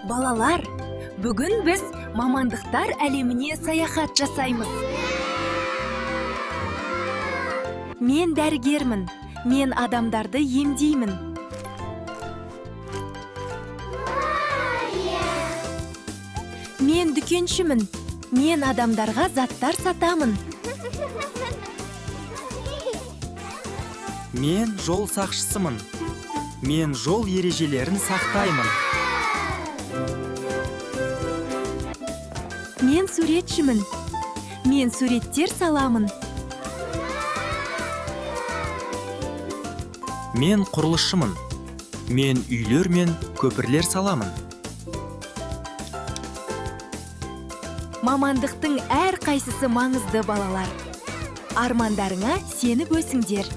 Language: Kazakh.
Балалар, бүгін біз мамандықтар әлеміне саяхат жасаймыз. Мен дәрігермін. Мен адамдарды емдеймін. Мен дүкеншімін. Мен адамдарға заттар сатамын. Мен жол сақшысымын. Мен жол ережелерін сақтаймын. Мен суретшімін. Мен суреттер саламын. Мен құрылысшымын. Мен үйлер мен көпірлер саламын. Мамандықтың әр қайсысы маңызды, балалар. Армандарыңа сеніп өсіңдер.